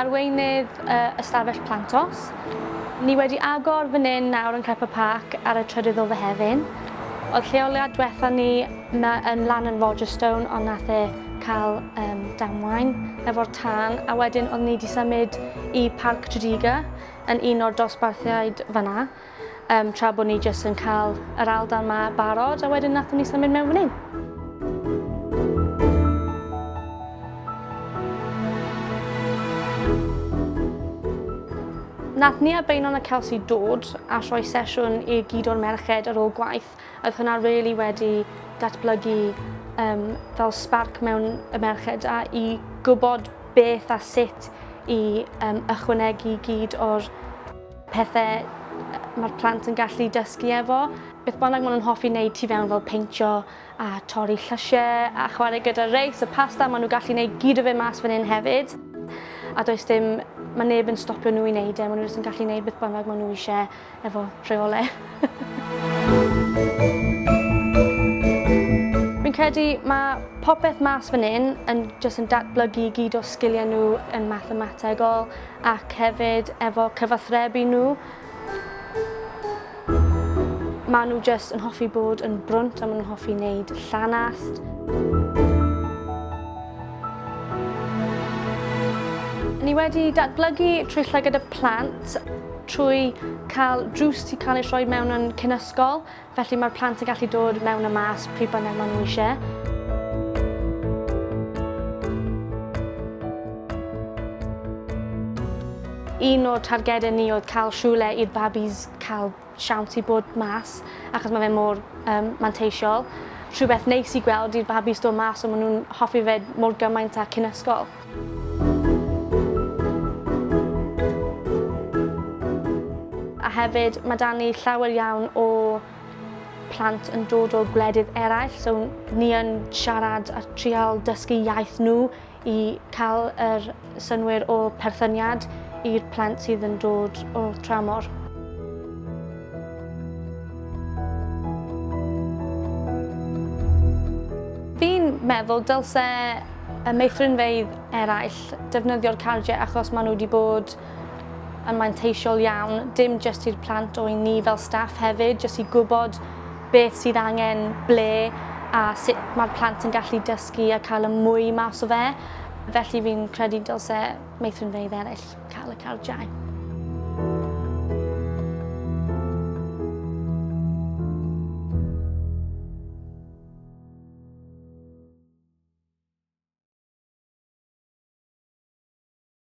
arweinydd ystafell Plantos. Ni wedi agor fan hyn nawr yn Clepper Park ar y trydydd o Fehefin. Oedd lleoliad diwetha ni yn lan yn Rogerstone ond nath e cael um, damwain efo'r tân a wedyn oedd ni wedi symud i Parc Tredegar yn un o'r dosbarthiaid fanna. Um, tra bod ni jyst yn cael yr aldan ma barod a wedyn nathon ni symud mewn fan hyn. Nath Nia Beynon a Kelsey dod a rhoi sesiwn i gyd o'r merched ar ôl gwaith. Oedd hwnna really wedi datblygu um, fel spark mewn y merched a i gwybod beth a sut i um, ychwanegu gyd o'r Pethau mae'r plant yn gallu dysgu efo. Beth bynnag maen nhw'n hoffi wneud tu fewn fel peintio a torri llysiau a chwarae gyda reis a pasta, maen nhw'n gallu gwneud gyd o fe mas fan hyn hefyd. A does dim, mae neb yn stopio nhw i wneud e, maen nhw jyst yn gallu gwneud beth bynnag maen nhw eisiau efo rheolau. Fi'n credu mae popeth mas fan hyn yn jyst yn datblygu gyd o sgiliau nhw yn mathemategol ac hefyd efo cyfathrebu nhw. Maen nhw jyst yn hoffi bod yn brwnt a maen nhw'n hoffi wneud llanast. Ni wedi datblygu trwy llygad y plant trwy cael drws sy'n cael ei rhoi mewn yn cyn ysgol. Felly mae'r plant yn gallu dod mewn a mas pryd bynnag maen nhw eisiau. Un o'r targedau ni oedd cael rhywle i'r babis cael siawns i bod mas, achos mae fe mor um, manteisiol. Rhywbeth neis i gweld i'r babis dod mas, ond maen nhw'n hoffi fe mor gymaint â cyn ysgol. A hefyd, mae 'da ni llawer iawn o plant yn dod o gwledydd eraill, so ni yn siarad a trial dysgu iaith nhw i cael yr synnwyr o perthyniad i'r plant sydd yn dod o tramor. Fi'n meddwl dylse y meithrinfeydd eraill defnyddio'r cardiau achos maen nhw wedi bod yn manteisiol iawn, dim jyst i'r plant o i ni fel staff hefyd, jyst i gwybod beth sydd angen ble a sut mae'r plant yn gallu dysgu a cael y mwy mas o fe. Felly fi'n credu dylse meithrinfeydd eraill cael y cardiau.